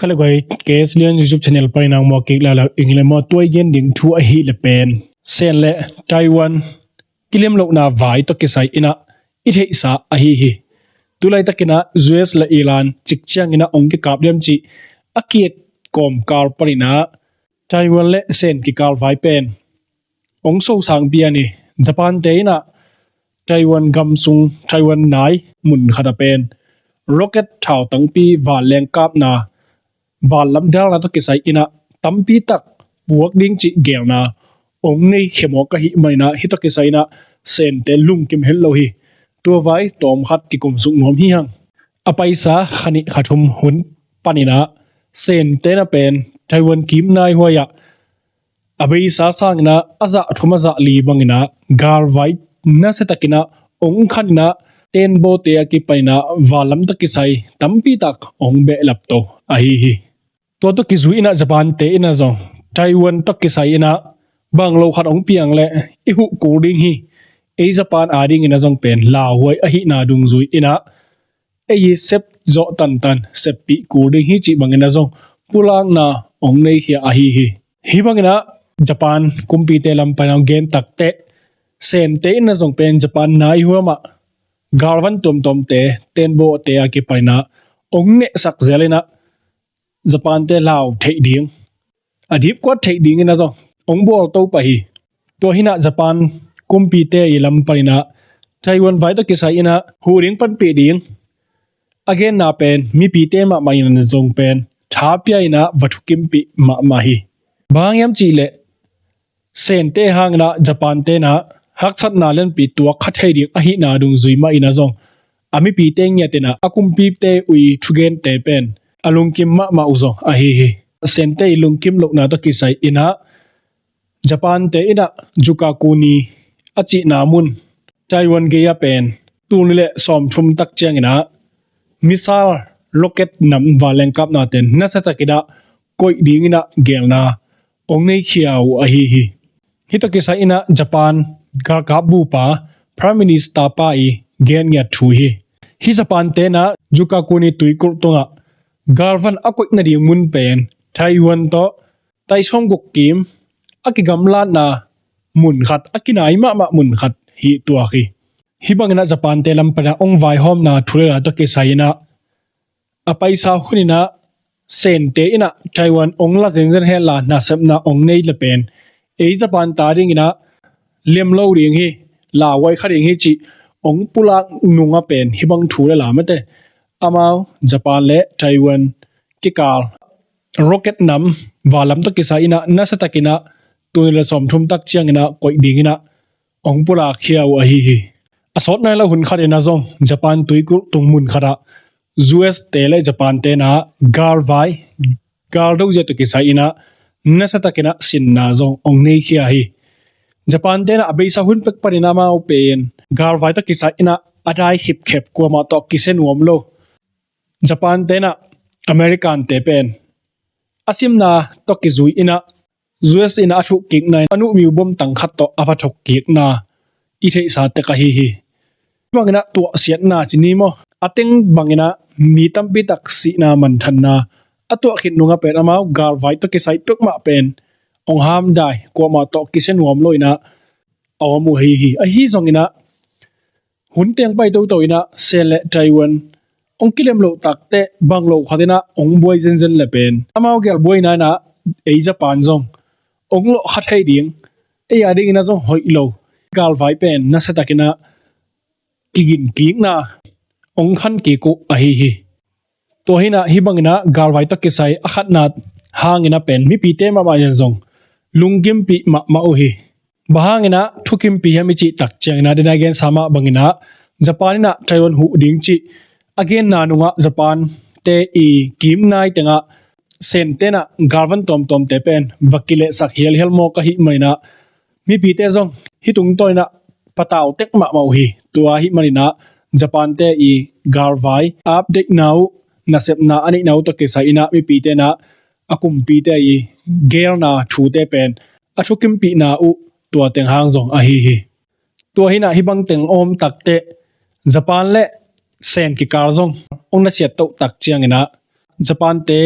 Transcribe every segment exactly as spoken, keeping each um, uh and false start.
Ka le guai, K S Lian YouTube channel panin ah muak kik lala ing le maw, tua i gen ding thu ahih le pen Sen le Taiwan kilem lohna vai tawh kisai in ah i theihsa ahi hi. Tulaitakin ah U S le Iran cik ciangin ah hong kikap liam cih a kiet kawmkal panin ah Taiwan le Sen kikal vai pen hong sosang pian hi. Japan te in ah Taiwan gam sung, Taiwan nai mun khat ah pen rocket thautangpi vanleng kapna, vanlam dalna tawh kisai in ah tampi tak puak ding cih geelna hong nei khia mawk ahih manin ah hih tawh kisai in ah Sen te lungkim het lo hi. Tua vai tawm khat kikum suk nuam hi hang. A paisa kha nih kha thum hun panin ah Sen te in ah pen Taiwan kim nai huai ah a beisa sangin ah a zah thum a zah li bangin ah galvai nasiatakin ah hong khanin ah tenbawte a kipanin ah vanlam tawh kisai tampi tak hong behlap to ahi hi. Tua tawh kizui in ah Japan te in ah zong Taiwan tawh kisai in ah bang lo khat hong piang leh i huh kul ding hi. Ei Japan adingin ah zong pen lauhuai ahihna dungzui in ah ei i sep zawh tantan seppih kul ding hi cih bangin ah zong pulakna hong nei khia ahi hi. Hih bangin ah Japan kumpite lam panin ah hong gen takteh Sen te in ah zong pen Japan nai huam ah galvan tuamtuamte, tenbawte a kipanin ah hong nehsak zel in ah Japan te lau theih ding, a dipkuat theih dingin ah zong hong bawl to pah hi. Tua hi in ah Japan kumpite i lam panin ah Taiwan vai tawh kisai in ah huh ding panpih ding a genna pen mipite mahmah in ah zong pen tha pia in ah va thukimpih mahmah hi. Bang hang hiam cih leh Sen te hangin ah Japan te in ah haksatna lianpi tuak kha thei ding ahihna dungzui mah in ah zong a mipite ngiat in ah a kumpite uh i thugente pen a lungkim mahmah uh zong ahi hi. Sen te i lungkim lohna tawh kisai in ah Japan te in ah Yukaguni a cihna mun Taiwan gei ah pen tul nih le sawmthum tak ciangin ah missile, rocket nam vanleng kapna ten nasiatakin ah koih dingin ah geelna hong nei khia uh ahi hi. Hih tawh kisai in ah Japan galkap bupa, Prime Minister pa i gen ngiat thu hi. Hih Japan te in ah Yukaguni tuikulh tungah galvan a koih nading mun pen Taiwan tawh taisawm guk kim a kigamlatna mun khat, a kinai mahmah mun khat hi tuak hi. Hih bangin ah Japan te lam panin ah hong vaihawmna thu le la tawh kisai in ah a paisa hun in ah Sen te in ah Taiwan hong la zenzen hen la nasepna hong nei le pen ei Japan ta dingin ah lem lo ding hi, lauhuai kha ding hi cih hong pulak nungah pen hih bang thu le la mate amau Japan le Taiwan kikal rocket nam vanlam tawh kisai in ah nasiatakin ah tul nih le sawmthum tak ciangin ah koih dingin ah hong pulak khia uh ahi hi. A sawt nai lo hun khatin ah zong Japan tuikulh tung mun khat ah U S te le Japan te in ah galvai, galdo zia tawh kisai in ah nasiatakin ah sinna zong hong nei khia hi. Japan te in ah a beisa hun pek panin ah amau pen galvai tawh kisai in ah a dai khipkhep, kuamah tawh kisia nuam lo. Japan te in ah American te pen a simna tawh kizui in ah U S in ah a thukkikna in a nuhmiu bom tang khat tawh a va thukkikna i theihsa tek ahi hi. Bangin ah tuahsiatna ci ni maw, a teng bangin ah mi tampi tak sihna manthanna a tuah khit nungah pen amau galvai tawh kisai peuhmah pen hong hamdai, kuamah tawh kisia nuam lo in ah a om uh ahi hi. Ahi zongin ah hun teng pai toto in ah Sen le Taiwan hong kilem loh takteh bang lo khat in ah hong buai zenzen le pen amau gel buaina in ah ei Japan zong hong lawh kha thei ding, ei a dingin ah zong hoih lo galvai pen nasiatakin ah kiginkikna hong khan kik uh ahi hi. Tua hi in ah hih bangin ah galvai tawh kisai a khatna hangin ah pen mipite mahmah in ah zong lungkimpih mahmah uh hi. Bang hangin ah thukimpih hiam i cih tak ciangin ah, den a gensa mah bangin ah Japan in ah Taiwan huh ding cih a genna nungah Japan te i kim nai tengah Sen te in ah galvan tuamtuamte pen va kilehsak hialhial mawk ahih manin ah mipite zong hih tungtawn in ah patau tek mahmah uh hi. Tua ahih manin ah Japan te i galvai update na uh, nasepna a neihna uh tawh kisai in ah mipite in ah a kumpite i geelna thute pen a thukimpihna uh tua teng hang zong ahi hi. Tua hi in ah hih bang teng a om takteh Japan le Sen kikal zong hong nasiat toh tak ciangin ah Japan te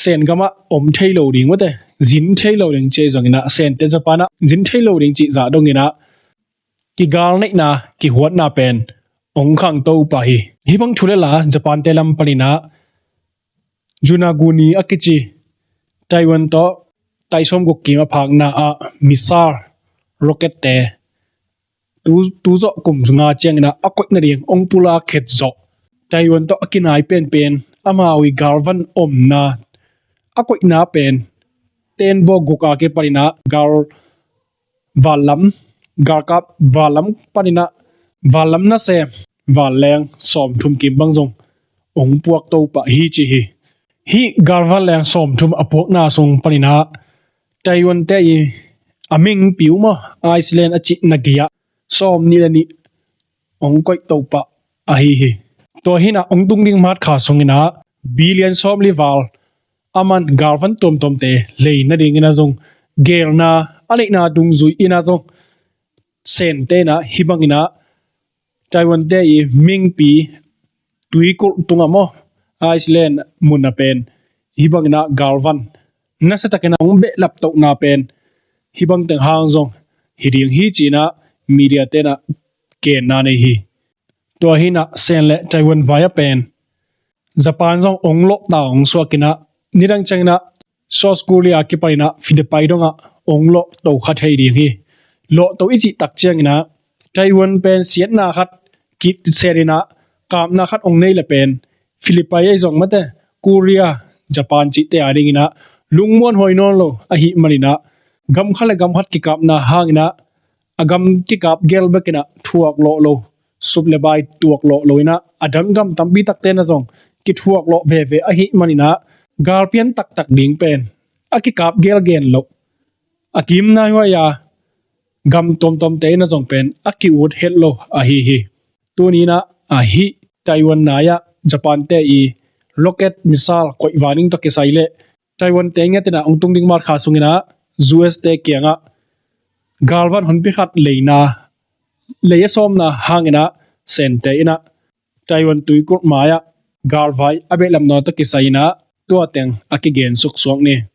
Sen gamah om thei lo ding mate, zin thei lo ding ci zonginah, Sente Japan ah zin thei lo ding cih zah donginah kigal neihna, kihuatna pen ong khangto pah hi. Hih bang thu le la Japante lam paninah Yonaguni a kici Taiwan tawh taisawm guk kim a phakna ah missile, rocket te tu, tu zawh kum nga cianginah a koih nading ong pulak khet zawh. Taiwan tawh a kinai penpen amau i galvan omna a koihna pen tenbaw guk a kipaninah gal vanlam, galkap vanlam paninah vanlam nasem vanleng sawmthum kim bang zong ong puakto pah hi ci hi. Hih galvanleng sawmthum a puakna sung paninah Taiwan te i a mingpi uh maw, Iceland a cih na gei-ah sawm nih le nih ong koihto pah ahi hi. Tua hinah ong tung ding matkha sunginah billion sawmli val a man galvan tuamtuamte lei nadingin a zong gelna a neihna dungzui inah zong Sente inah hih banginah Taiwan te i mingpi tuikulh tungah maw, Iceland mun a pen hih banginah galvan nasiatakinah ong behlap tohna pen hih bang teng hang zong hi ding hi cinah media tenah genna nei hi. Tua hinah Sen le Taiwan vai a pen Japan zong ong lawh ta ong suakinah nidang cianginah South Korea kipaninah Philippines dongah ong lawh to kha thei ding hi. Lawh to i cih tak cianginah Taiwan pen siatna khat kisetinah kapna khat ong nei le pen Philippines ei zong mate, Korea, Japan cihte a dinginah lungmuan huai nawn lo ahih maninah gam khat le gam khat kikapna hanginah a gam kikap gel bekinah thuak lawh lo, sup le bai tuak lawh lo inah a dang gam tampi takte na zong kithuak lawh veve ahih maninah galpian taktak ding pen a kikap gel gen loh, a kim naihuai a gam tuamtuamte inah zong pen a ki-ut het lo ahi hi. Tuninah ahi Taiwan nai-ah Japan te i rocket missile koih vaning tawh kisai le Taiwan te ngiatinah ong tung ding matkha sunginah U S te kiangah galvan honpi khat leina, lei a sawmna hanginah Sente inah Taiwan tuikulh mai-ah galvai a behlapna tawh kisai inah tua teng a kigen suksuak ni.